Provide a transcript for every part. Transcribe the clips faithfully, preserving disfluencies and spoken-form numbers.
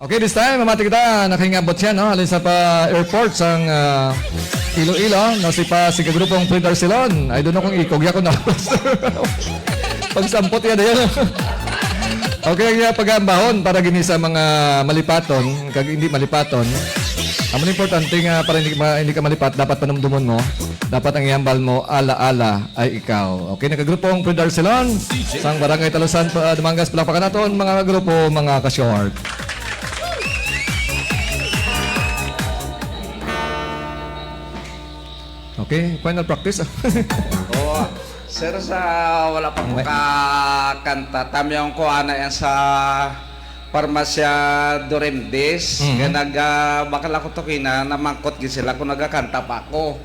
Okay, this time, mamati kita, nakahingabot siya, no? Halin sa pa airport sang, ah, Iloilo, no? Si pa, si kagrupong Fred Arcelon. I don't know kung ikog ya ko na. Pagsampot yan, yan. Okay, ang iya pagambahon para gini sa mga malipaton, kag hindi malipaton. Ang importante nga para hindi, ma-, hindi ka malipat, dapat panumdumon mo. Dapat ang ihambal mo, ala-ala ay ikaw. Okay, nagkagrupong Fred Arcelon, sang Barangay Talusan, pa, Dumangas, palakpakan naton, mga grupo, mga ka-short. Okay, final practice. Oo. Sir, sa wala pa ko Ang may kakanta, tamyong ko ana yan sa Parmasya Dorimdes, Mhm. nga nag, ah, bakal ako to kina, namangkot gid sila kung nagakanta pa ako.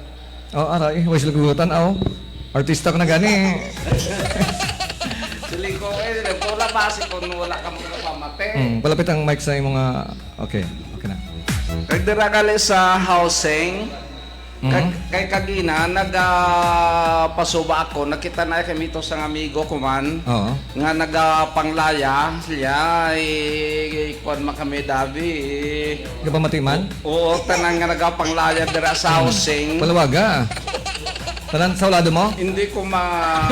Oh, aray, wala sila gugutan, aw. Artista ko na gani. Siling ko, eh, wala ba si kung wala ka magpamati? Hmm, palapit ang mic sa imong, ah, okay, okay na. Kag dira gali sa housing, kag, Mhm. kay kagina, nag, ah, pasuba ako, nakita na kami to sang amigo ko man, Oo. nga nagapanglaya, siya, eh, kuwan man kami, Davi, eh. Gapamati man? Oo, tanan nga nagapanglaya dira sa Hmm. housing. Palawaga. Tanan sa ulado mo? Hindi ko ma-,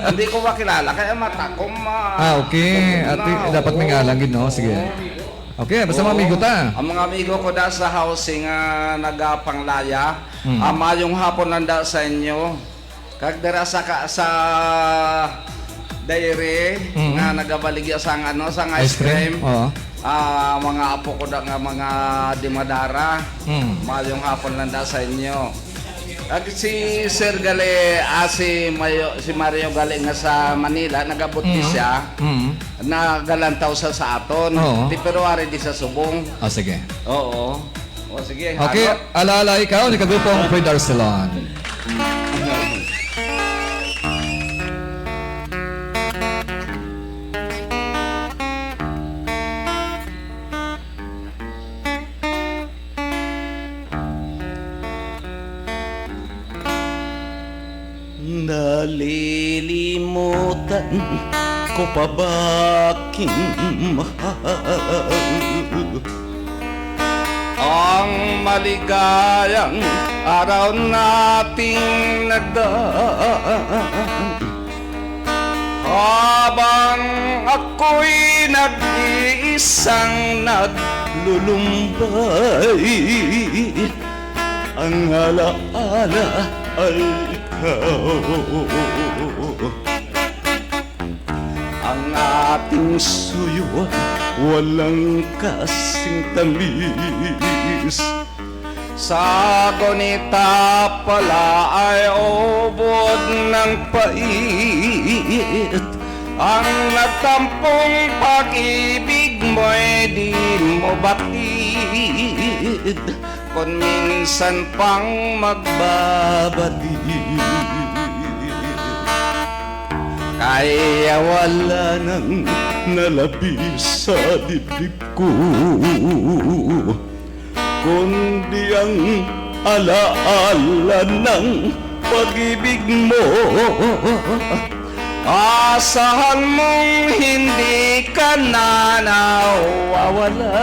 hindi ko makilala. Kaya mata ko ma-, Ah, okay. Ati, na, dapat may oo. ngalan gid, no? Sige. Oo. Okay, basta mga Oo. amigo ta. Ang mga amigo ko da sa housing, ah, nagapanglaya, Hmm. ah, mayong hapon lang da sa inyo. Kag dira sa ka-, sa dairy Mhm. nga nagabaligya sang, ano, sang Ice ice cream. cream. Oo. Ah, mga apo ko da nga mga dimadara. Mhm. Mayong hapon lang da sa inyo. Kag si Sir gali, ah, si Mayo, si Mario gali nga sa Manila, nagabot ni Mhm. siya, Mhm. nagalantaw sa, sa aton. Oo. Ti, pero ari di sa subong. Ah, sige. Oo. O, sige, Okay, halo. Ala-ala ikaw, ni kagrupong Fred Arcelon. Nalilimutan ko pa ba, Kim, ang maligayang araw nating nagdaan? Habang ako'y nag-iisang naglulumbay, ang ala-ala ay ikaw. Ang ating suyo walang kasing tamis. Sa gunita pala ay ubod ng pait. Ang nagtampong pag-ibig mo'y di mo batid. Kung minsan pang magbabalik, kaya wala nang nalabi sa dibdib ko, kundi ang alaala ng pag-ibig mo. Asahan mong hindi ka na nawawala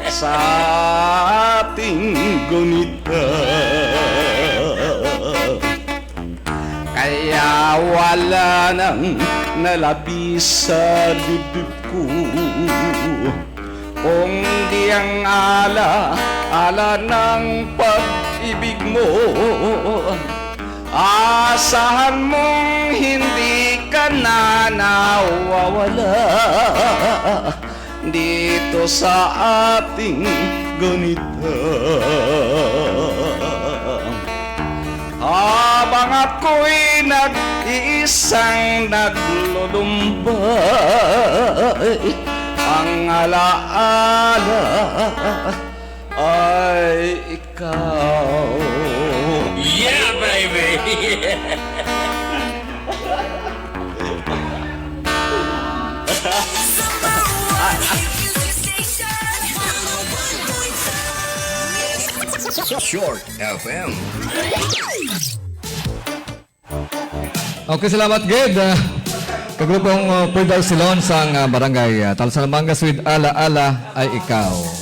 sa ating gunita. Kaya wala nang nalabi sa dibdib ko, kundi ang ala-ala ng pag-ibig mo. Asahan mong hindi ka na nawawala dito sa ating gunita. Habang ako'y nag-iisang naglulumbay, ang alaala ay ikaw. Yeah, baby! Short F M. Okay, salamat gid. Ah, Kagrupong uh, Puerto Silon sang uh, Barangay uh, Talsalamanga, Sweet Ala Ala ay ikaw.